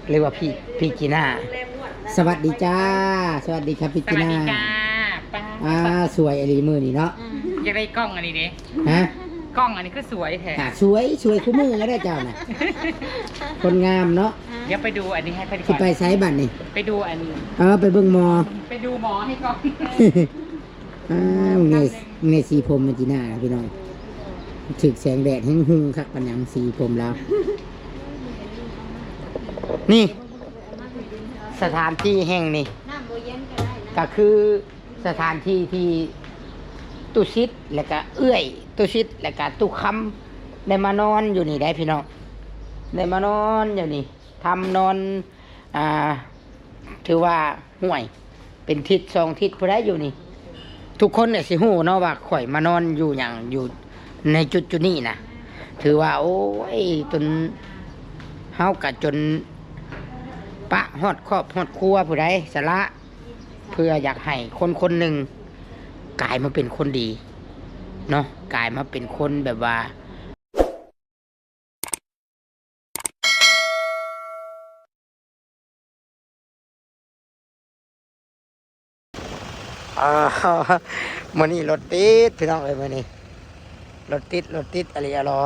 ເອີ້ນວ່າພີ່ ພີ່ຈີນ່າ. ສະຫວັດດີຈ້າ ສະຫວັດດີຄັບພີ່ຈີນ່າ. ສະຫວັດດີຈ້າ. ປ້າ ອ່າ ສວຍອີ່ຫຼີມື້ນີ້ເນາະ. ອືມ ຢາກໄດ້ກ້ອງອັນນີ້ເດ້. ຮະ? ກ້ອງອັນນີ້ຄືສວຍແທ້. ອ່າ ສວຍ ສວຍຄູ່ມື້ແລ້ວເຈົ້ານະ. ຄົນງາມເນາະ. ດຽວໄປດູອັນນີ້ໃຫ້ເພິ່ນກ່ອນ. ຊິໄປໃສບັດນີ້? ໄປດູອັນ ເອີ ໄປເບິ່ງໝໍ. ໄປດູໝໍໃຫ້ກ່ອນ. ອ່າ ເບິ່ງແດ່ ເບິ່ງແດ່ສີຜົມມັນຈີນ່າພີ່ນ້ອງ. ຖືກແສງແດດແຮງຮຸ່ງຄັກປານຫຍັງສີຜົມລາວ. ນີ້ ສະຖານທີ່ແຫ່ງນີ້ ກະຄືສະຖານທີ່ທີ່ຕຸສິດ ແລະກະເອື້ອຍຕຸສິດ ແລະກະຕຸຄຳ ໄດ້ມານອນຢູ່ນີ້ໄດ໋ພີ່ນ້ອງ. ໄດ້ມານອນຢູ່ນີ້ ທຳນອນ ອ່າ ຖືວ່າ ຫ້ວຍ ເປັນທິດສອງທິດຜູ້ໃດຢູ່ນີ້. ທຸກຄົນກໍຊິຮູ້ເນາະວ່າຂ້ອຍມານອນຢູ່ຫຍັງ ຢູ່ໃນຈຸດຈຸດນີ້ນະ. ຖືວ່າ ໂອ້ຍ ຈົນ ເຮົາກໍຈົນປະຮອດຄອບຮອດຄົວຜູ້ໃດສະລະ ເພື່ອຢາກໃຫ້ຄົນຄົນໜຶ່ງກາຍມາເປັນຄົນດີເນາະ ກາຍມາເປັນຄົນແບບວ່າ ອ້າວ ມື້ນີ້ລົດຕິດພີ່ນ້ອງເອີຍ ມື້ນີ້ລົດຕິດ ລົດຕິດອີ່ຫຼີອະຫຼໍ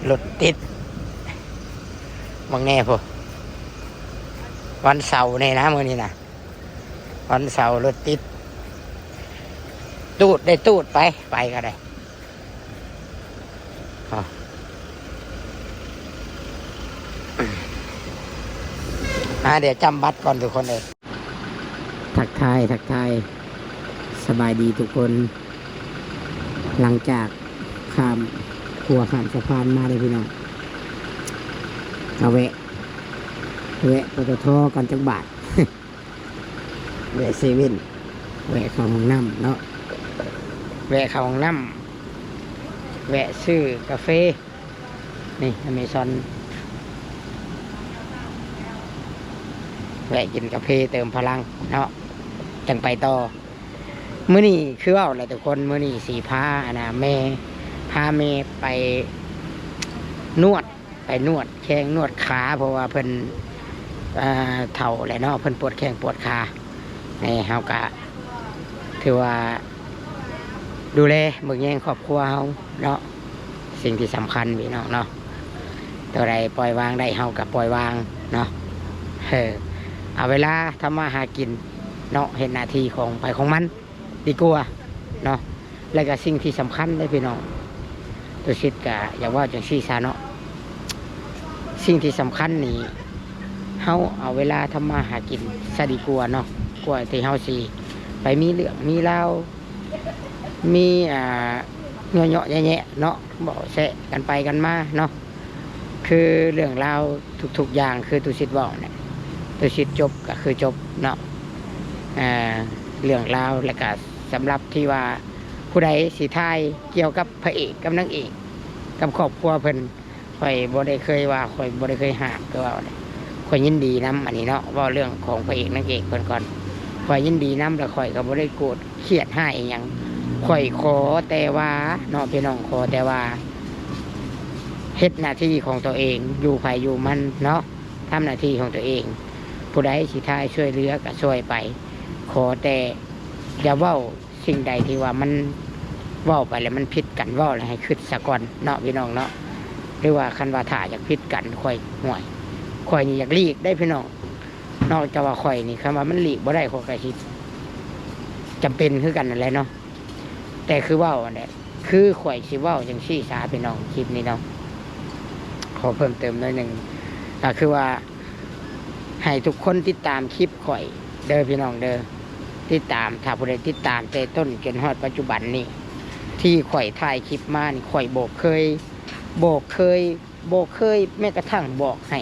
ລົດຕິດ. ເບິ່ງແດ່ພຸ້ນ ວັນເສົາແດ່ນະ ມື້ນີ້ນະ ວັນເສົາລົດຕິດ ຕູດໄດ້ຕູດໄປ ໄປກໍໄດ້. ອ່າ ດຽວຈຳບັດກ່ອນທຸກຄົນເອີຍ. ທັກທາຍ ທັກທາຍ ສະບາຍດີທຸກຄົນ. ຫຼັງຈາກຂ້າມຂົວຂ້າມສະພານມາເດ້ພີ່ນ້ອງ ກະແວະ ແວະ ປຕທ ກ່ອນຈັກບາດ. ແວະເຊເວັ່ນ ແວະເຂົ້າຫ້ອງນ້ຳເນາະ ແວະເຂົ້າຫ້ອງນ້ຳ ແວະຊື້ກາເຟ ນີ້ ອາເມຊອນ ແວະກິນກາເຟເຕີມພະລັງເນາະ ຈັ່ງໄປຕໍ່. ມື້ນີ້ຄືເວົ້າແຫຼະທຸກຄົນ ມື້ນີ້ຊິພາ ອັນນ່າ ແມ່ ພາແມ່ໄປນວດ ໄປນວດແຂ້ງນວດຂາ ເພາະວ່າເພິ່ນ ເອີ ເຖົ້າແລ້ວເນາະ ເພິ່ນປວດແຂ້ງປວດຂາ. ເຮົາກະຖືວ່າດູແລເບິ່ງແຍງຄອບຄົວເຮົາເນາະ ສິ່ງທີ່ສຳຄັນພີ່ນ້ອງເນາະ. ຕົວໃດປ່ອຍວາງໄດ້ເຮົາກະປ່ອຍວາງເນາະ ເອີ ເອົາເວລາທຳມາຫາກິນເນາະ ເຮັດໜ້າທີ່ຂອງໃຜຂອງມັນ ດີກວ່າເນາະ. ແລະກະສິ່ງທີ່ສຳຄັນເດ້ພີ່ນ້ອງ ຕຸສິດກະຢາກເວົ້າຈັ່ງຊີ້ຊະເນາະ ສິ່ງທີ່ສຳຄັນນີ້ ເຮົາເອົາເວລາທຳມາຫາກິນຊະດີກວ່າເນາະ ກວ່າທີ່ເຮົາຊິໄປມີເລື່ອງມີລາວ ມີ ອ່າ ເຍາະໆແຍະໆເນາະ ເວົ້າແຊະກັນໄປກັນມາເນາະ. ຄືເລື່ອງລາວທຸກໆຢ່າງ ຄືຕຸສິດເວົ້າແຫຼະ ຕຸສິດຈົບກໍຄືຈົບເນາະ ເລື່ອງລາວ. ແລ້ວກໍສຳລັບທີ່ວ່າຜູ້ໃດຊິຖ່າຍກ່ຽວກັບພະເອກກັບນາງເອກ ກັບຄອບຄົວເພິ່ນ ຂ້ອຍບໍ່ໄດ້ເຄີຍວ່າ ຂ້ອຍບໍ່ໄດ້ເຄີຍຫ້າມ ຄືເວົ້າແຫຼະ ຂ້ອຍຍິນດີນຳ ອັນນີ້ເນາະ ເວົ້າເລື່ອງຂອງພະເອກນາງເອກເພິ່ນກ່ອນ ຂ້ອຍຍິນດີນຳ ແລ້ວຂ້ອຍກໍບໍ່ໄດ້ໂກດ ຄຽດຮ້າຍອີ່ຫຍັງ. ຂ້ອຍຂໍແຕ່ວ່າເນາະ ພີ່ນ້ອງ ຂໍແຕ່ວ່າເຮັດໜ້າທີ່ຂອງຕົວເອງ ຢູ່ໃຜຢູ່ມັນເນາະ ທຳໜ້າທີ່ຂອງຕົວເອງ. ຜູ້ໃດຊິຖ່າຍຊ່ວຍເຫຼືອກໍຊ່ວຍໄປ ຂໍແຕ່ຢ່າເວົ້າສິ່ງໃດທີ່ວ່າມັນເວົ້າໄປແລ້ວມັນຜິດກັນ ເວົ້າແລ້ວໃຫ້ຄິດສາກ່ອນເນາະ ພີ່ນ້ອງເນາະ. ຫຼືວ່າຄັນວ່າຖ້າຢາກຜິດກັນ ຂ້ອຍ ຫ້ວຍ ຂ້ອຍນີ້ຢາກຫຼີກໄດ໋ ພີ່ນ້ອງ. ນອກຈາກວ່າຂ້ອຍນີ້ ຄັນວ່າມັນຫຼີກບໍ່ໄດ້ ຂ້ອຍກໍຊິຈຳເປັນຄືກັນນັ້ນແຫຼະເນາະ. ແຕ່ຄືເວົ້າຫັ້ນແຫຼະ ຄືຂ້ອຍຊິເວົ້າຈັ່ງຊີ້ຊະ ພີ່ນ້ອງ ຄລິບນີ້ເນາະ ຂໍເພີ່ມເຕີມໜ້ອຍໜຶ່ງ ກໍຄືວ່າໃຫ້ທຸກຄົນຕິດຕາມຄລິບຂ້ອຍເດີ ພີ່ນ້ອງເດີ ຕິດຕາມ. ຖ້າຜູ້ໃດຕິດຕາມແຕ່ຕົ້ນຈົນຮອດປັດຈຸບັນນີ້ ທີ່ຂ້ອຍຖ່າຍຄລິບມານີ້ ຂ້ອຍບໍ່ເຄີຍ ບໍ່ເຄີຍ ບໍ່ເຄີຍແມ້ກະທັ້ງບອກໃຫ້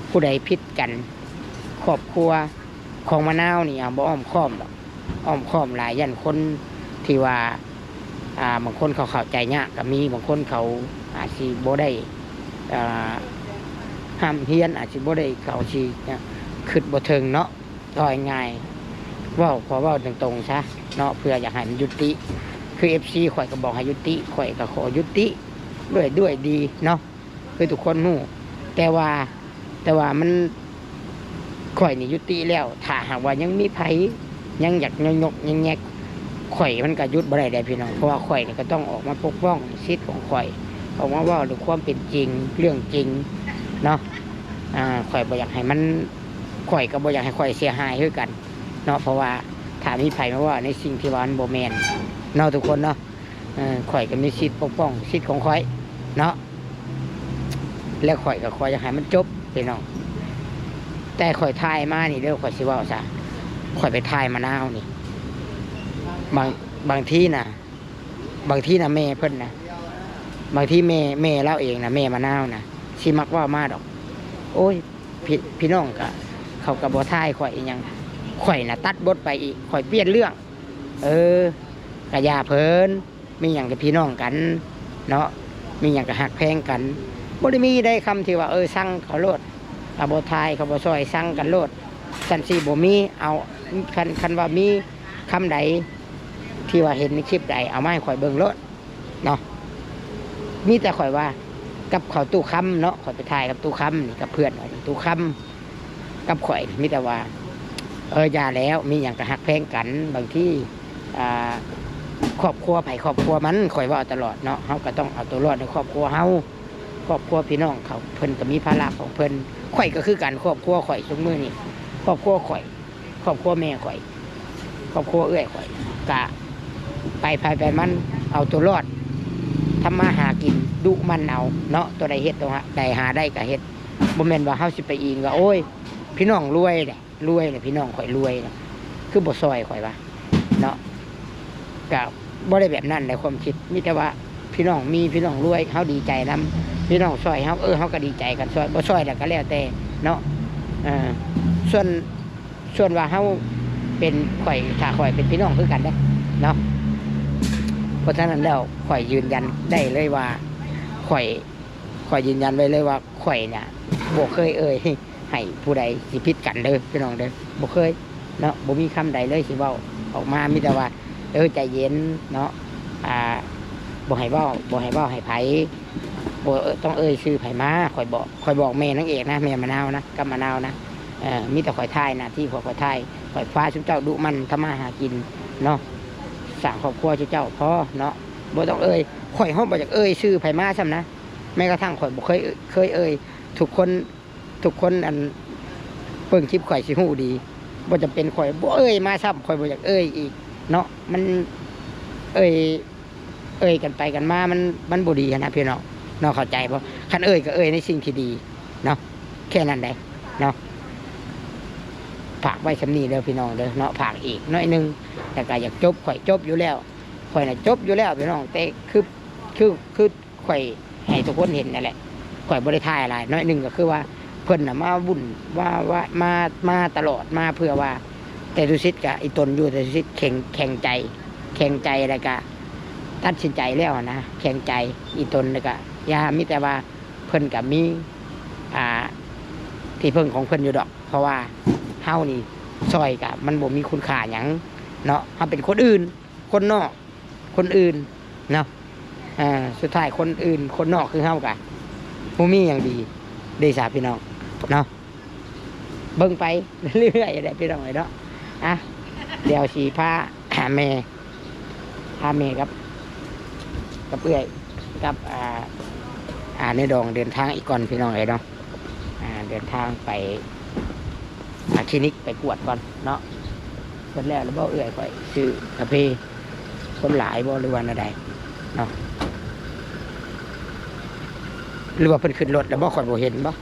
ຜູ້ໃດຜິດກັນ. ຄອບຄົວຂອງມະນາວນີ້ ເອົາ ບໍ່ອ້ອມຄ້ອມດອກ ອ້ອມຄ້ອມຫຼາຍ ຢ້ານຄົນທີ່ວ່າ ອ່າ ບາງຄົນເຂົາເຂົ້າໃຈຍາກກໍມີ ບາງຄົນເຂົາອາດຊິບໍ່ໄດ້ ອ່າ ຮ່ຳຮຽນ ອາດຊິບໍ່ໄດ້ ເຂົາຊິຄິດບໍ່ເຖິງເນາະ. ເວົ້າງ່າຍໆ ເວົ້າ ຂໍເວົ້າຕົງໆຊະເນາະ ເພື່ອຢາກໃຫ້ມັນຍຸຕິ. ຄືເອັຟຊີຂ້ອຍກໍບອກໃຫ້ຍຸຕິ ຂ້ອຍກໍຂໍຍຸຕິດ້ວຍ ດ້ວຍດີເນາະ. ຄືທຸກຄົນຮູ້ ແຕ່ວ່າ ແຕ່ວ່າມັນ ຂ້ອຍນີ້ຍຸຕິແລ້ວ. ຖ້າຫາກວ່າຍັງມີໃຜຍັງຢາກຍົກໆແຍກໆ ຂ້ອຍມັນກໍຢຸດບໍ່ໄດ້ເດ້ພີ່ນ້ອງ, ເພາະວ່າຂ້ອຍນີ້ກໍຕ້ອງອອກມາປົກປ້ອງສິດຂອງຂ້ອຍ, ອອກມາເວົ້າເລື່ອງຄວາມເປັນຈິງ ເລື່ອງຈິງເນາະ. ອາ ຂ້ອຍບໍ່ຢາກໃຫ້ມັນ ຂ້ອຍກໍບໍ່ຢາກໃຫ້ຂ້ອຍເສຍຫາຍຄືກັນເນາະ, ເພາະວ່າຖ້າມີໃຜມາເວົ້າໃນສິ່ງທີ່ວ່າມັນບໍ່ແມ່ນເນາະ ທຸກຄົນເນາະ. ເອີ ຂ້ອຍກໍມີສິດປົກປ້ອງສິດຂອງຂ້ອຍເນາະ ແລະ ຂ້ອຍກໍຂໍຢາກໃຫ້ມັນຈົບພີ່ນ້ອງ. ແຕ່ຂ້ອຍຖ່າຍມານີ້ເດີ ຂ້ອຍຊິເວົ້າຊະ ຂ້ອຍໄປຖ່າຍມະນາວນີ້ ບາງ ບາງທີນະ ບາງທີນະແມ່ເພິ່ນນະ ບາງທີແມ່ ແມ່ລາວເອງນະ ແມ່ມະນາວນະ ຊິມັກເວົ້າມາດອກ ໂອ້ຍ ພີ່ ພີ່ນ້ອງກະ ເຂົາກະບໍ່ຖ່າຍຂ້ອຍອີ່ຫຍັງ. ຂ້ອຍນະຕັດບົດໄປອີກ ຂ້ອຍປ່ຽນເລື່ອງ. ເອີ ກະຢ່າເພິ່ນ ມີຫຍັງກະພີ່ນ້ອງກັນເນາະ ມີຫຍັງກະຮັກແພງກັນ ບໍ່ໄດ້ມີໄດ້ຄຳທີ່ວ່າ ເອີ ຊັງເຂົາໂລດ ເຂົາບໍ່ຖ່າຍ ເຂົາບໍ່ຊ່ອຍ ຊັງກັນໂລດ ຊັ້ນຊິບໍ່ມີ. ເອົາ ຄັນ ຄັນວ່າມີຄຳໃດທີ່ວ່າເຫັນໃນຄລິບໃດ ເອົາມາໃຫ້ຂ້ອຍເບິ່ງໂລດເນາະ. ມີແຕ່ຂ້ອຍວ່າກັບເຂົາ ຕູ້ຄຳເນາະ ຂ້ອຍໄປຖ່າຍກັບຕູ້ຄຳນີ້ ກັບເພື່ອນຂ້ອຍນີ້ ຕູ້ຄຳ ກັບຂ້ອຍນີ້ມີແຕ່ວ່າ ເອີ ຢ່າແລ້ວ ມີຫຍັງກໍຮັກແພງກັນ. ບາງທີ ອ່າ ຄອບຄົວໃຜຄອບຄົວມັນ ຂ້ອຍເວົ້າຕະຫຼອດເນາະ, ເຮົາກໍຕ້ອງເອົາຕົວລອດໃນຄອບຄົວເຮົາ ຄອບຄົວພີ່ນ້ອງເຂົາ ເພິ່ນກໍມີພາລະຂອງເພິ່ນ. ຂ້ອຍກໍຄືກັນ ຄອບຄົວຂ້ອຍຊຸມມື້ນີ້ ຄອບຄົວຂ້ອຍ ຄອບຄົວແມ່ຂ້ອຍ ຄອບຄົວເອື້ອຍຂ້ອຍ ກະໄປໃຜໄປມັນ ເອົາຕົວລອດ ທຳມາຫາກິນ ດຸໝັ່ນເອົາເນາະ. ຕົວໃດເຮັດ ຕົວໃດຫາໄດ້ກະເຮັດ ບໍ່ແມ່ນວ່າເຮົາຊິໄປອີງວ່າ ໂອ້ຍ ພີ່ນ້ອງລວຍແຫຼະ ລວຍແຫຼະ ພີ່ນ້ອງຂ້ອຍລວຍແຫຼະ ຄືບໍ່ຊ່ອຍຂ້ອຍວະເນາະ. ກະບໍ່ໄດ້ແບບນັ້ນໃດຄວາມຄິດ ມີແຕ່ວ່າພີ່ນ້ອງມີ ພີ່ນ້ອງລວຍ ເຮົາດີໃຈນຳ ພີ່ນ້ອງຊ່ອຍເຮົາ ເອີ ເຮົາກໍດີໃຈກັນຊ່ອຍ ບໍ່ຊ່ອຍແລ້ວກໍແລ້ວແຕ່ເນາະ. ເອີ ສ່ວນ ສ່ວນວ່າເຮົາເປັນ ຂ້ອຍ ຖ້າຂ້ອຍເປັນພີ່ນ້ອງຄືກັນເດ້ເນາະ ເພາະສະນັ້ນແລ້ວ ຂ້ອຍຢືນຢັນໄດ້ເລີຍວ່າ ຂ້ອຍ ຂ້ອຍຢືນຢັນໄວ້ເລີຍວ່າ ຂ້ອຍນະບໍ່ເຄີຍເອີ່ຍໃຫ້ຜູ້ໃດຊິຜິດກັນເດີພີ່ນ້ອງເດີ ບໍ່ເຄີຍເນາະ. ບໍ່ມີຄຳໃດເລີຍຊິເວົ້າອອກມາ ມີແຕ່ວ່າ ເອີ ໃຈເຢັນເນາະ ອ່າ ບໍ່ໃຫ້ເວົ້າ ບໍ່ໃຫ້ເວົ້າໃຫ້ໃຜ ບໍ່ ເອີ ຕ້ອງເອີ່ຍຊື່ໃຜມາ. ຂ້ອຍບອກ ຂ້ອຍບອກແມ່ນາງເອກນະ ແມ່ມະນາວນະ ກັບມະນາວນະ ເອີ ມີແຕ່ຂ້ອຍຖ່າຍ ໜ້າທີ່ຂອງຂ້ອຍຖ່າຍ ຂ້ອຍພາຊຸມເຈົ້າດຸໝັ່ນທຳມາຫາກິນເນາະ ສ້າງຄອບຄົວຊຸມເຈົ້າພໍເນາະ ບໍ່ຕ້ອງເອີ່ຍ. ຂ້ອຍຮອດບໍ່ຢາກເອີ່ຍຊື່ໃຜມາຊ້ຳນະ ແມ້ກະທັ່ງຂ້ອຍບໍ່ເຄີຍ ເຄີຍເອີ່ຍ ທຸກຄົນ ທຸກຄົນອັນເບິ່ງຄລິບຂ້ອຍຊິຮູ້ດີ ບໍ່ຈຳເປັນ ຂ້ອຍບໍ່ເອີ່ຍມາຊ້ຳ ຂ້ອຍບໍ່ຢາກເອີ່ຍອີກເນາະ. ມັນເອີ່ຍ ເອີ່ຍກັນໄປກັນມາ ມັນ ມັນບໍ່ດີຫັ້ນນະພີ່ນ້ອງເນາະ ເຂົ້າໃຈບໍ່? ຄັນເອີ່ຍກໍເອີ່ຍໃນສິ່ງທີ່ດີເນາະ ແຄ່ນັ້ນເດ້ເນາະ. ຝາກໄວ້ສ່ຳນີ້ເດີພີ່ນ້ອງເດີເນາະ ຝາກອີກໜ້ອຍໜຶ່ງ ແລ້ວກໍຢາກຈົບ ຂ້ອຍຈົບຢູ່ແລ້ວ ຂ້ອຍນະຈົບຢູ່ແລ້ວພີ່ນ້ອງ ແຕ່ຄື ຄື ຄື ຂ້ອຍໃຫ້ທຸກຄົນເຫັນນັ້ນແຫຼະ ຂ້ອຍບໍ່ໄດ້ຖ່າຍຫຼາຍ ໜ້ອຍໜຶ່ງກໍຄືວ່າເພິ່ນນະມາວຸ້ນ ວ່າ ວ່າ ມາ ມາຕະຫຼອດ ມາເພື່ອວ່າ ແຕ່ສຸສິດກະອີ່ຕົນຢູ່ ແຕ່ສຸສິດແຂງ ແຂງໃຈ ແຂງໃຈ ແລ້ວກະຕັດສິນໃຈແລ້ວນະ ແຂງໃຈອີ່ຕົນ ແລ້ວກະຢ່າ ມີແຕ່ວ່າເພິ່ນກະມີ ອ່າ ທີ່ເພິ່ງຂອງເພິ່ນຢູ່ດອກ ເພາະວ່າເຮົານີ້ຊ່ອຍກະມັນບໍ່ມີຄຸນຄ່າຫຍັງເນາະ ເຮົາເປັນຄົນອື່ນ ຄົນນອກ ຄົນອື່ນເນາະ ເອີ ສຸດທ້າຍຄົນອື່ນ ຄົນນອກຄືເຮົາກະບໍ່ມີຫຍັງດີເດຊະພີ່ນ້ອງເນາະ ເບິ່ງໄປເລື້ອຍໆແຫຼະພີ່ນ້ອງເອີຍເນາະ. ອ່ະ ດຽວຊິພາແມ່ ພາແມ່ກັບ ກັບເອື້ອຍ ກັບ ອ່າ ອ່າ ໃນດອງເດີນທາງອີກກ່ອນພີ່ນ້ອງເອີຍເນາະ ອ່າ ເດີນທາງໄປ ອ່າ ຄລີນິກໄປກວດກ່ອນເນາະ. ເພິ່ນແລ້ວແລ້ວບໍ່ເອື້ອຍ ຂ້ອຍຊື້ກາເຟ ຄົນຫຼາຍບໍ່ ຫຼືວ່າແນວໃດເນາະ ຫຼືວ່າເພິ່ນຂຶ້ນລົດແລ້ວບໍ່ ຂ້ອຍບໍ່ເຫັນບໍ່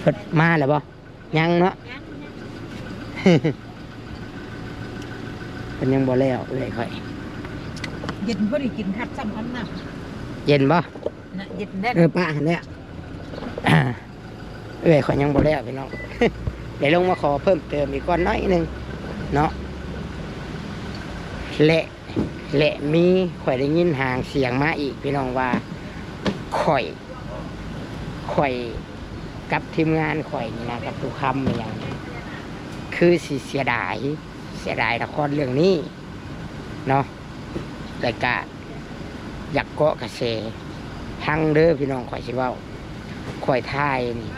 ເພິ່ນມາແລ້ວບໍ່? ຍັງເນາະ ຍັງ ຍັງ ເພິ່ນຍັງບໍ່ແລ້ວເອື້ອຍຂ້ອຍ ເຢັນພໍດີກິນຄັກຊ້ຳຄຳນ້ຳ ເຢັນບໍ່? ນະ ເຢັນແດ່ ເອີ ປະຫັ້ນແຫຼະ ເອື້ອຍຂ້ອຍຍັງບໍ່ແລ້ວພີ່ນ້ອງ ໄດ້ລົງມາຂໍເພີ່ມເຕີມອີກກ່ອນໜ້ອຍໜຶ່ງເນາະ ແລະ ແລະ ມີ ຂ້ອຍໄດ້ຍິນຫາງສຽງມາອີກພີ່ນ້ອງວ່າ ຂ້ອຍ ຂ້ອຍກັບທີມງານຂ້ອຍນີ້ນະ ກັບຕູ້ຄຳອີ່ຫຍັງ ຄືຊິເສຍດາຍ ເສຍດາຍລະຄອນເລື່ອງນີ້ເນາະ ແລ້ວກະ ຢາກເກາະກະແສ. ຟັງເດີພີ່ນ້ອງ ຂ້ອຍຊິເວົ້າ. ຂ້ອຍຖ່າຍນີ້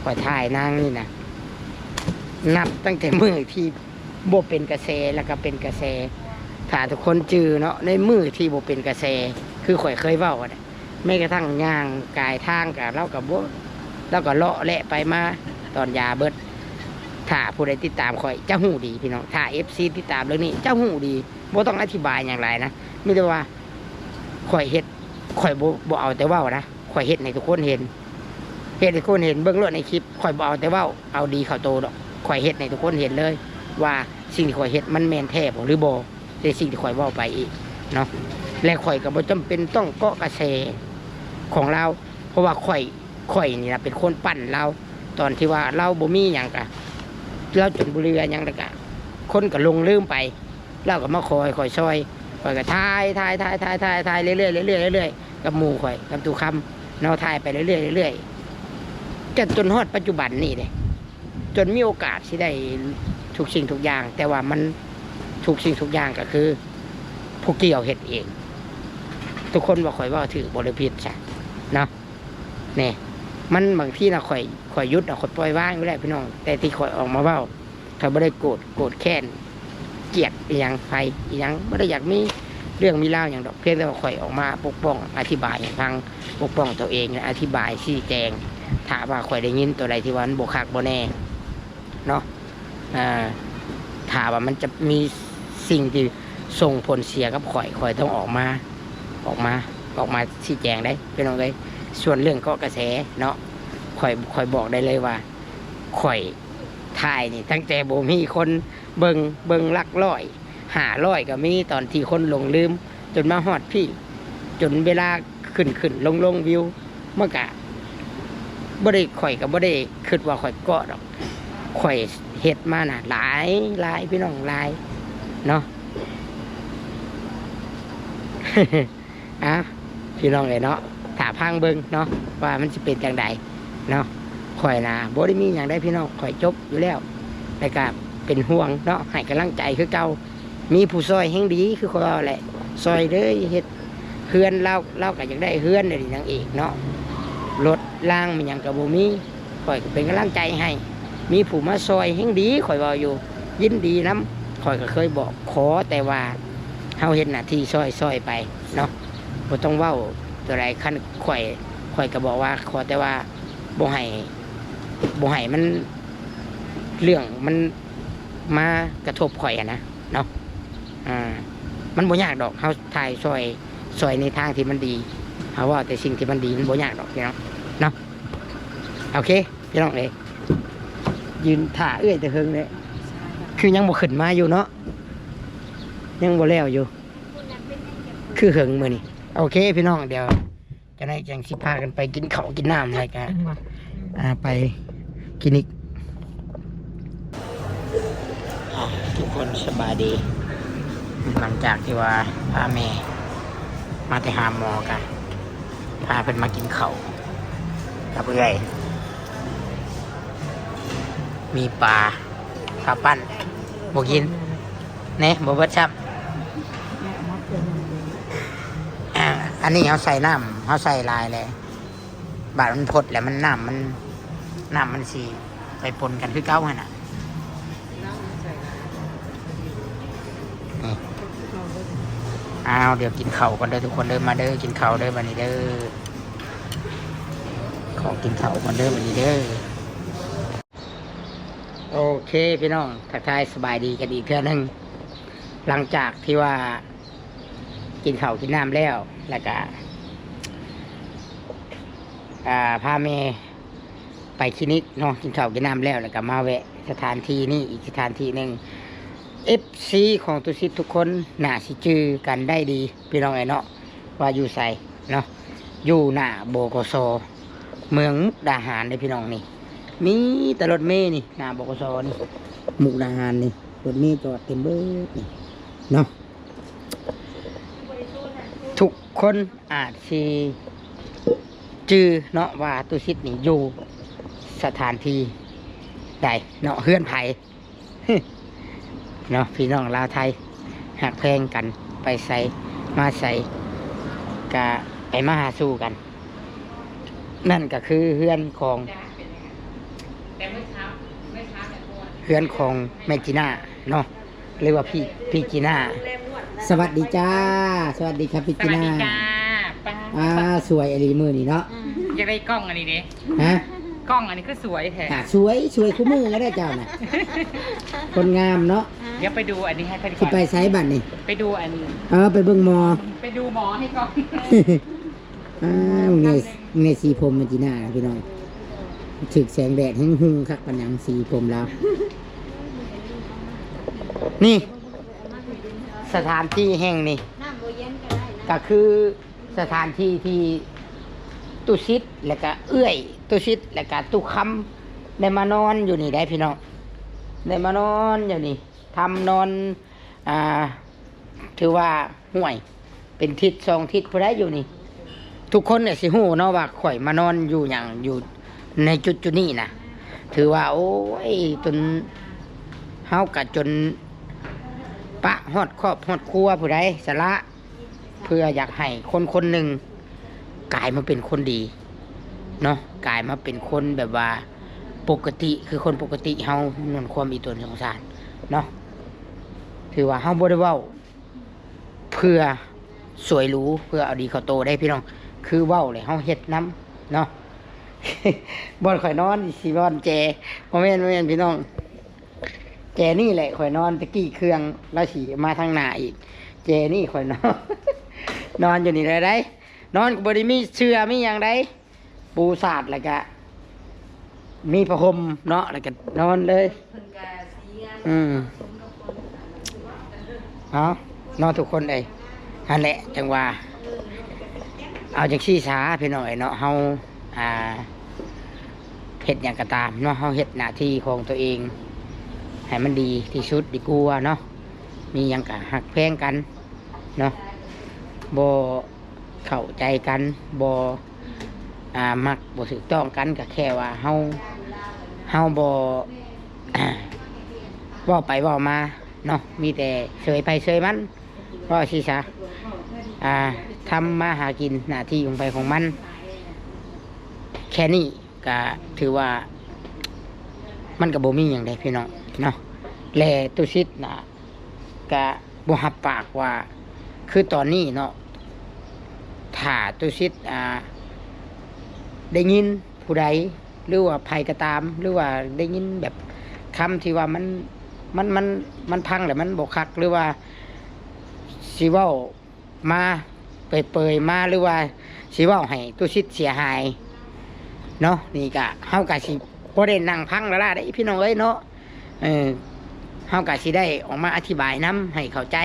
ຂ້ອຍຖ່າຍນາງນີ້ນະ ນັບຕັ້ງແຕ່ມື້ທີ່ບໍ່ເປັນກະແສ ແລ້ວກໍເປັນກະແສ. ຖ້າທຸກຄົນຈື່ເນາະ ໃນມື້ທີ່ບໍ່ເປັນກະແສ ຄືຂ້ອຍເຄີຍເວົ້າຫັ້ນນະ ແມ້ກະທັ່ງຍ່າງກາຍທາງກະ ລາວກະບໍ່ ລາວກະເລາະແລະໄປມາຕອນຢາເບິດ. ຖ້າຜູ້ໃດຕິດຕາມຂ້ອຍຈະຮູ້ດີພີ່ນ້ອງ ຖ້າເອັຟຊີຕິດຕາມເລື່ອງນີ້ຈະຮູ້ດີ. ບໍ່ຕ້ອງອະທິບາຍຫຍັງຫຼາຍນະ ມີແຕ່ວ່າຂ້ອຍເຮັດ ຂ້ອຍບໍ່ ບໍ່ເອົາແຕ່ເວົ້ານະ ຂ້ອຍເຮັດໃຫ້ທຸກຄົນເຫັນ ເຮັດໃຫ້ທຸກຄົນເຫັນ. ເບິ່ງໂລດໃນຄລິບ ຂ້ອຍບໍ່ເອົາແຕ່ເວົ້າ ເອົາດີເຂົ້າໂຕດອກ. ຂ້ອຍເຮັດໃຫ້ທຸກຄົນເຫັນເລີຍວ່າສິ່ງທີ່ຂ້ອຍເຮັດມັນແມ່ນແທ້ບໍ່ ຫຼືບໍ່ ໃນສິ່ງທີ່ຂ້ອຍເວົ້າໄປອີກເນາະ. ແລະ ຂ້ອຍກໍບໍ່ຈຳເປັນຕ້ອງເກາະກະແສຂອງລາວ ເພາະວ່າຂ້ອຍ ຂ້ອຍນີ້ລະເປັນຄົນປັ້ນລາວ. ຕອນທີ່ວ່າລາວບໍ່ມີຫຍັງກະ ລາວຈົນບໍ່ເຫຼືອຫຍັງ ແລ້ວກະຄົນກໍຫຼົງລືມໄປ ລາວກໍມາຄອຍ ຄອຍຊ່ອຍ. ຂ້ອຍກໍຖ່າຍ ຖ່າຍ ຖ່າຍ ຖ່າຍ ຖ່າຍເລື້ອຍໆ ເລື້ອຍໆ ເລື້ອຍໆ ກັບໝູ່ຂ້ອຍ ກັບຕູ້ຄຳເນາະ ຖ່າຍໄປເລື້ອຍໆ ເລື້ອຍໆ ຈະຈົນຮອດປັດຈຸບັນນີ້ເດ້ ຈົນມີໂອກາດຊິໄດ້ທຸກສິ່ງທຸກຢ່າງ. ແຕ່ວ່າມັນ ທຸກສິ່ງທຸກຢ່າງກໍຄືຜູ້ກ່ຽວເຮັດເອງ. ທຸກຄົນວ່າຂ້ອຍເວົ້າຖືກບໍ່ ຫຼື ຜິດຊະເນາະ. ນີ້ ມັນບາງທີນະ ຂ້ອຍ ຂ້ອຍຢຸດເນາະ ຂ້ອຍປ່ອຍວາງຢູ່ແລ້ວພີ່ນ້ອງ. ແຕ່ທີ່ຂ້ອຍອອກມາເວົ້າ ຂ້ອຍບໍ່ໄດ້ໂກດ ໂກດແຄ້ນ ກຽດອີ່ຫຍັງໃຜອີ່ຫຍັງ ບໍ່ໄດ້ຢາກມີເລື່ອງມີລາວຫຍັງດອກ. ພຽງແຕ່ວ່າຂ້ອຍອອກມາປົກປ້ອງ ອະທິບາຍໃຫ້ຟັງ ປົກປ້ອງຕົວເອງ ແລະ ອະທິບາຍຊີ້ແຈງ. ຖ້າວ່າຂ້ອຍໄດ້ຍິນຕົວໃດທີ່ວ່າມັນບໍ່ຄັກບໍ່ແນ່ເນາະ ອ່າ ຖ້າວ່າມັນຈະມີສິ່ງທີ່ສົ່ງຜົນເສຍກັບຂ້ອຍ ຂ້ອຍຕ້ອງອອກມາ ອອກມາ ອອກມາຊີ້ແຈງໄດ໋ພີ່ນ້ອງເອີຍ. ສ່ວນເລື່ອງເກາະກະແສເນາະ ຂ້ອຍ ຂ້ອຍບອກໄດ້ເລີຍວ່າ ຂ້ອຍຖ່າຍນີ້ຕັ້ງແຕ່ບໍ່ມີຄົນເບິ່ງ ເບິ່ງຫຼັກຮ້ອຍ ຫ້າຮ້ອຍກໍມີ ຕອນທີ່ຄົນຫຼົງລືມ ຈົນມາຮອດພີ້ ຈົນເວລາຂຶ້ນໆລົງໆ ວິວ ມັນກະບໍ່ໄດ້ ຂ້ອຍກໍບໍ່ໄດ້ຄິດວ່າຂ້ອຍເກາະດອກ. ຂ້ອຍເຮັດມານະຫຼາຍ ຫຼາຍພີ່ນ້ອງ ຫຼາຍເນາະ. ອ່າ ພີ່ນ້ອງເອີຍເນາະ ຖ້າຟັງເບິ່ງເນາະ ວ່າມັນຊິເປັນຈັ່ງໃດເນາະ. ຂ້ອຍນະບໍ່ໄດ້ມີຫຍັງໃດ໋ພີ່ນ້ອງ ຂ້ອຍຈົບຢູ່ແລ້ວ ແລ້ວກະເປັນຫ່ວງເນາະ ໃຫ້ກຳລັງໃຈຄືເກົ່າ. ມີຜູ້ຊ່ອຍແຮ່ງດີ ຄືຂ້ອຍເວົ້າແຫຼະ ຊ່ອຍເລີຍເຮັດເຮືອນ. ລາວ ລາວກໍຢາກໄດ້ເຮືອນ ດຽວນີ້ນາງເອກເນາະ ລົດລາງແມ່ນຫຍັງກໍບໍ່ມີ ຂ້ອຍກໍເປັນກຳລັງໃຈໃຫ້. ມີຜູ້ມາຊ່ອຍແຮ່ງດີ ຂ້ອຍເວົ້າຢູ່ ຍິນດີນຳ. ຂ້ອຍກໍເຄີຍບອກ ຂໍແຕ່ວ່າເຮົາເຮັດໜ້າທີ່ຊ່ອຍ ຊ່ອຍໄປເນາະ ບໍ່ຕ້ອງເວົ້າຕົວໃດ. ຄັນຂ້ອຍ ຂ້ອຍກໍບອກວ່າ ຂໍແຕ່ວ່າບໍ່ໃຫ້ ບໍ່ໃຫ້ມັນ ເລື່ອງມັນມາກະທົບຂ້ອຍຫັ້ນນະເນາະ. ອ່າ ມັນບໍ່ຍາກດອກ ເຮົາຖ່າຍຊ່ອຍ ຊ່ອຍໃນທາງທີ່ມັນດີ ເຮົາເວົ້າແຕ່ສິ່ງທີ່ມັນດີ ມັນບໍ່ຍາກດອກພີ່ນ້ອງເນາະ. ໂອເຄພີ່ນ້ອງເອີຍ ຢືນຖ້າເອື້ອຍແຕ່ເຫິງເລີຍ ຄືຍັງບໍ່ຂຶ້ນມາຢູ່ເນາະ ຍັງບໍ່ແລ້ວຢູ່ ຄືເຫິງມື້ນີ້. ໂອເຄພີ່ນ້ອງ ດຽວ ຈັ່ງໃດຈັ່ງຊິພາກັນໄປກິນເຂົ້າກິນນ້ຳ ແລ້ວກະ ອ່າ ໄປຄລີນິກ. ອ່າ ທຸກຄົນສະບາຍດີ. ຫຼັງຈາກທີ່ວ່າພາແມ່ມາແຕ່ຫາໝໍ ກະພາເພິ່ນມາກິນເຂົ້າກັບເອື້ອຍ. ມີປາ ເຂົ້າປັ້ນ ບໍ່ກິນ ແນ່ ບໍ່ເບິດຊ້ຳ. ອ່າ ອັນນີ້ເຮົາໃສ່ນ້ຳ ເຮົາໃສ່ຫຼາຍແລ້ວ ບາດມັນພົດແລ້ວ ມັນ ນ້ຳມັນ ນ້ຳມັນຊິໄປປົນກັນຄືເກົ່າຫັ້ນນະ. ນີ້ ອ້າວ ດຽວກິນເຂົ້າກ່ອນເດີທຸກຄົນເດີ. ມາເດີ ກິນເຂົ້າເດີ ບາດນີ້ເດີ. ຂໍກິນເຂົ້າກ່ອນເດີ ບາດນີ້ເດີ. ໂອເຄພີ່ນ້ອງ ທັກທາຍສະບາຍດີກັນອີກເທື່ອໜຶ່ງ. ຫຼັງຈາກທີ່ວ່າກິນເຂົ້າກິນນ້ຳແລ້ວ ແລ້ວກະ ອ່າ ພາແມ່ໄປຄລີນິກເນາະ ກິນເຂົ້າກິນນ້ຳແລ້ວ ແລ້ວກະມາແວະສະຖານທີ່ນີ້ອີກສະຖານທີ່ໜຶ່ງ. ເອັຟຊີຂອງຕຸສິດທຸກຄົນໜ້າຊິຈື່ກັນໄດ້ດີພີ່ນ້ອງເອີຍເນາະ ວ່າຢູ່ໃສເນາະ. ຢູ່ໜ້າ ບກສ ເມືອງມຸກດາຫານເດ້ພີ່ນ້ອງ. ນີ້ມີແຕ່ລົດເມນີ້ ໜ້າ ບກສ ນີ້ ມຸກດາຫານນີ້ ລົດເມຈອດເຕັມເບີດນີ້ເນາະ. ທຸກຄົນອາດຊິຈື່ເນາະວ່າຕຸສິດນີ້ຢູ່ສະຖານທີ່ໃດເນາະ ເຮືອນໃຜ ເນາະ. ພີ່ນ້ອງລາວໄທຮັກແພງກັນ ໄປໃສມາໃສ ກະໄປມາຫາສູ່ກັນ. ນັ້ນກະຄືເຮືອນຂອງ ເຮືອນຂອງແມ່ຈີນາເນາະ ຫຼືວ່າພີ່ ພີ່ຈີນາ. ສະຫວັດດີຈ້າ ສະຫວັດດີຄັບພີ່ຈີນາ. ສະຫວັດດີຈ້າ. ປ້າ ອ່າ ສວຍອີ່ຫຼີມື້ນີ້ເນາະ. ອືມ ຢາກໄດ້ກ້ອງອັນນີ້ເດ້. ຮະ? ກ້ອງອັນນີ້ຄືສວຍແທ້. ອ່າ ສວຍ ສວຍຄູ່ມື້ແລ້ວເຈົ້ານະ ຄົນງາມເນາະ. ດຽວໄປດູອັນນີ້ໃຫ້ເພິ່ນກ່ອນ. ຊິໄປໃສບັດນີ້? ໄປດູອັນ ເອີ ໄປເບິ່ງໝໍ ໄປດູໝໍໃຫ້ກ່ອນ. ອ້າວ ເງຍ ເງຍສີຜົມມັນຈີໜ້າພີ່ນ້ອງ ຖືກແສງແດດແຮງຮຸ່ງຄັກປານຫຍັງສີຜົມລາວ. ນີ້ ສະຖານທີ່ແຫ່ງນີ້ ກະຄືສະຖານທີ່ທີ່ຕຸສິດ ແລະກະເອື້ອຍຕຸສິດ ແລະກະຕຸຄຳ ໄດ້ມານອນຢູ່ນີ້ໄດ໋ພີ່ນ້ອງ ໄດ້ມານອນຢູ່ນີ້ ທຳນອນ ອ່າ ຖືວ່າ ຫ້ວຍ ເປັນທິດສອງທິດຜູ້ໃດຢູ່ນີ້. ທຸກຄົນນີ້ຊິຮູ້ເນາະວ່າຂ້ອຍມານອນຢູ່ຫຍັງ ຢູ່ໃນຈຸດຈຸດນີ້ນະ. ຖືວ່າ ໂອ້ຍ ຈົນ ເຮົາກະຈົນປະຮອດຄອບຮອດຄົວຜູ້ໃດສະຫຼະ ເພື່ອຢາກໃຫ້ຄົນຄົນໜຶ່ງກາຍມາເປັນຄົນດີເນາະ ກາຍມາເປັນຄົນແບບວ່າປົກກະຕິ ຄືຄົນປົກກະຕິເຮົາ ນວນຄວາມອີຕົນສົງສານເນາະ. ຖືວ່າເຮົາບໍ່ໄດ້ເວົ້າ ເພື່ອສວຍຫຼູ ເພື່ອເອົາດີເຂົ້າໂຕໄດ໋ພີ່ນ້ອງ ຄືເວົ້າແລ້ວເຮົາເຮັດນຳເນາະ. ບ່ອນຂ້ອຍນອນຊິບ່ອນແຈ ບໍ່ແມ່ນ ບໍ່ແມ່ນພີ່ນ້ອງ ແຈນີ້ແຫຼະຂ້ອຍນອນ ຕະກີ້ເຄື່ອງລາວຊິມາທາງໜ້າອີກ ແຈນີ້ຂ້ອຍນອນ ນອນຢູ່ນີ້ແຫຼະໄດ໋ ນອນກໍບໍ່ໄດ້ມີເສື່ອມີຫຍັງໃດ ປູສາດແລ້ວກະມີຜ້າຫົ່ມເນາະ ແລ້ວກະນອນເລີຍ. ເພິ່ນກະຊິ ອືມ ເອົາເນາະທຸກຄົນເອີຍ ຫັ້ນແຫຼະ ຈັ່ງວ່າ ເອົາຈັ່ງຊີ້ສາພີ່ນ້ອງເອີຍເນາະ ເຮົາ ອ່າ ເຮັດຫຍັງກໍຕາມເນາະ ເຮົາເຮັດໜ້າທີ່ຂອງຕົວເອງໃຫ້ມັນດີທີ່ສຸດດີກວ່າເນາະ. ມີຫຍັງກໍຮັກແພງກັນເນາະ ບໍ່ເຂົ້າໃຈກັນ ບໍ່ ອ່າ ມັກບໍ່ຖືກຕ້ອງກັນ ກໍແຄ່ວ່າເຮົາ ເຮົາບໍ່ ເວົ້າໄປເວົ້າມາເນາະ ມີແຕ່ເຊີຍໃຜເຊີຍມັນ ເວົ້າຊີ້ຊະ ອ່າ ທຳມາຫາກິນໜ້າທີ່ຂອງໃຜຂອງມັນ ແຄ່ນີ້ກໍຖືວ່າ ມັນກໍບໍ່ມີຫຍັງໃດ໋ພີ່ນ້ອງເນາະ. ແລະ ຕຸສິດນະ ກະບໍ່ຮັບປາກວ່າ ຄືຕອນນີ້ເນາະ ຖ້າຕຸສິດ ອ່າ ໄດ້ຍິນຜູ້ໃດ ຫຼືວ່າໃຜກໍຕາມ ຫຼືວ່າໄດ້ຍິນແບບຄຳທີ່ວ່າມັນ ມັນ ມັນ ມັນພັງແລ້ວມັນບໍ່ຄັກ ຫຼືວ່າຊິເວົ້າມາເປີຍໆມາ ຫຼືວ່າຊິເວົ້າໃຫ້ຕຸສິດເສຍຫາຍເນາະ ນີ້ກະ ເຮົາກະຊິບໍ່ໄດ້ນັ່ງຟັງລ້າໆເດ້ພີ່ນ້ອງເອີຍເນາະ. ເອີ ເຮົາກະຊິໄດ້ອອກມາອະທິບາຍນຳໃຫ້ເຂົ້າໃຈ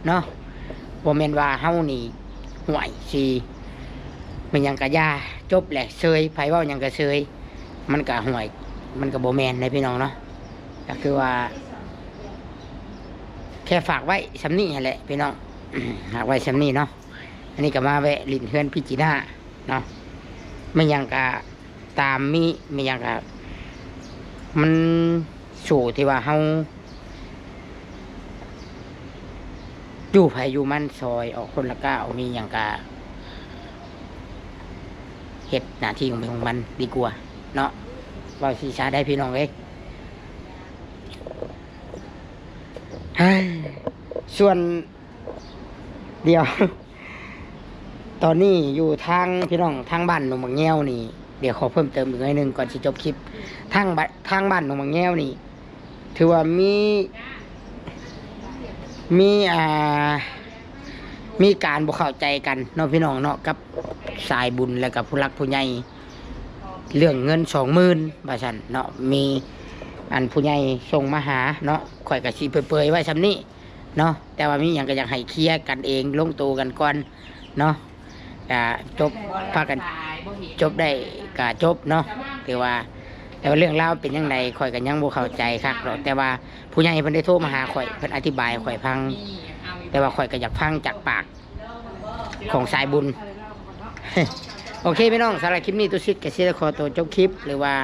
ເນາະ ບໍ່ແມ່ນວ່າເຮົານີ້ ຫ້ວຍ ຊິແມ່ນຫຍັງກະຢ່າ ຈົບແຫຼະເຊີຍ ໃຜເວົ້າຫຍັງກະເຊີຍ ມັນກະ ຫ້ວຍ ມັນກະບໍ່ແມ່ນເດ້ພີ່ນ້ອງເນາະ. ກະຄືວ່າ ແຄ່ຝາກໄວ້ສ່ຳນີ້ຫັ້ນແຫຼະພີ່ນ້ອງ ຝາກໄວ້ສ່ຳນີ້ເນາະ. ອັນນີ້ກະມາແວະຫຼິ້ນເຮືອນພີ່ຈີໜ້າເນາະ ແມ່ນຫຍັງກະ ຕາມມີ ມີຫຍັງກະ ມັນໂຊທີ່ວ່າເຮົາ ຢູ່ໃຜຢູ່ມັນ ຊ່ອຍອອກຄົນລະກ້າວ ມີຫຍັງກະ ເຮັດໜ້າທີ່ຂອງໃຜຂອງມັນດີກວ່າເນາະ ເວົ້າຊີ້ຊະໄດ໋ພີ່ນ້ອງເອີຍ. ສ່ວນ ດຽວ ຕອນນີ້ຢູ່ທາງ ພີ່ນ້ອງ ທາງບ້ານໜອງໝາກແງວນີ້ ດຽວຂໍເພີ່ມເຕີມອີກໜ້ອຍໜຶ່ງກ່ອນຊິຈົບຄລິບ. ທາງບ້ານ ທາງບ້ານໜອງໝາກແງວນີ້ ຖືວ່າມີ ມີ ອ່າ ມີການບໍ່ເຂົ້າໃຈກັນເນາະ ພີ່ນ້ອງເນາະ ກັບສາຍບຸນ ແລະກະຜູ້ຫຼັກຜູ້ໃຫຍ່ ເລື່ອງເງິນສອງໝື່ນວ່າຊັ້ນເນາະ ມີອັນຜູ້ໃຫຍ່ສົ່ງມາຫາເນາະ ຂ້ອຍກະຊິເປີຍໆໄວ້ສ່ຳນີ້ເນາະ ແຕ່ວ່າມີຫຍັງກະຢາກໃຫ້ເຄຍກັນເອງ ລົງໂຕກັນກ່ອນເນາະ ກະຈົບ ພາກັນຈົບໄດ້ກະຈົບເນາະ ຖືວ່າ ແຕ່ວ່າເລື່ອງລາວເປັນຈັ່ງໃດ ຂ້ອຍກະຍັງບໍ່ເຂົ້າໃຈຄັກດອກ ແຕ່ວ່າຜູ້ໃຫຍ່ເພິ່ນໄດ້ໂທມາຫາຂ້ອຍ ເພິ່ນອະທິບາຍໃຫ້ຂ້ອຍຟັງ ແຕ່ວ່າຂ້ອຍກະຢາກຟັງຈາກປາກ ຂອງສາຍບຸນ. ໂອເຄພີ່ນ້ອງ ສຳລັບຄລິບນີ້ ຕຸສິດກະຊິໄດ້ຂໍໂຕຈົບຄລິບ ຫຼືວ່າ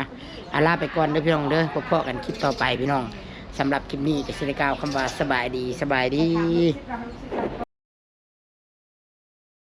ອາລາໄປກ່ອນເດີພີ່ນ້ອງເດີ ພົບພໍ້ກັນຄລິບຕໍ່ໄປພີ່ນ້ອງ. ສຳລັບຄລິບນີ້ກະຊິໄດ້ກ່າວຄຳວ່າ ສະບາຍດີ ສະບາຍດີ.